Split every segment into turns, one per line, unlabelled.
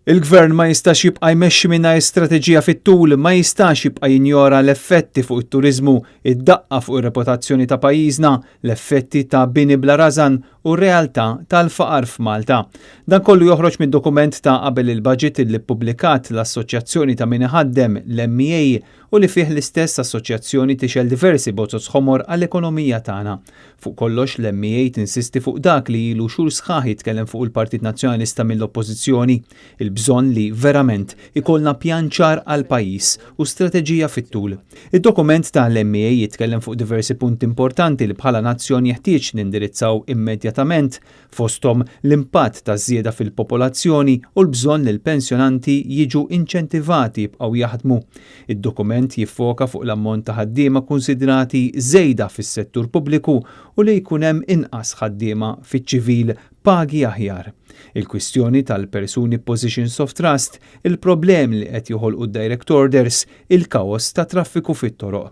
Il-Gvern ma jistax jibqa' jmexxi mingħajr strateġija fit-tul, ma jistax jibqa' jinjora l-effetti fuq it-turiżmu, id-daqqa fuq ir-reputazzjoni ta' pajjiżna, l-effetti ta' bini bla rażan u r-realtà tal-faqar f'Malta. Dan kollu joħroġ mid-dokument ta' qabel il-budget li ppubblikat l-Assoċjazzjoni ta' Min Iħaddem, l-MEA, u li fih l-istess assoċjazzjoni tixgħel diversi bozoz ħomor għall-ekonomija tagħna. Fuq kollox, l-MEA tinsisti fuq dak li ilu xhur sħaħ jitkellem fuq il-Partit Nazzjonalista mill-Oppożizzjoni, il-bżonn li verament ikollna pjan ċar għall-pajjiż u strateġija fit-tul. Id-dokument tal-MEA jitkellem fuq diversi punti importanti li bħala nazzjon jeħtieġ nindirizzaw immedjatament, fosthom l-impatt taż-żieda fil-popolazzjoni u l-bżonn li l-pensjonanti jiġu inċentivati jibqgħu jaħdmu. Id-dokument jiffoka fuq l-ammont ta' ħaddiema kunsidrati żejda fis-settur pubbliku u li jkun hemm inqas ħaddiema fiċ-ċivil b'pagi aħjar. Il-kwistjoni tal-persuni b'positions of trust, il-problemi li qed joħolqu d-direct orders, il-kaos tat-traffiku fit-toroq.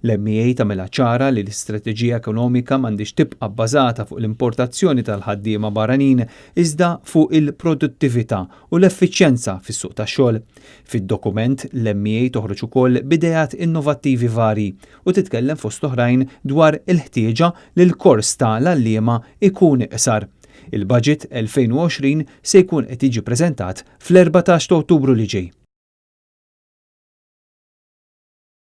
L-MEA tagħmilha ċara li l-istrateġija ekonomika m'għandhiex tibqa' bbażata fuq l-importazzjoni tal-ħaddiema barranin iżda fuq il-produttività u l-effiċjenza fis-suq tax-xogħol. Fid-dokument, l-MEA toħroġ ukoll b'ideat innovattivi varji u titkellem fost oħrajn dwar il-ħtieġa li l-kors ta' l-għalliema ikun iqsar. Il-Budget 2020 se jkun qed jiġi preżentat fl-14 ta' Ottubru li ġej.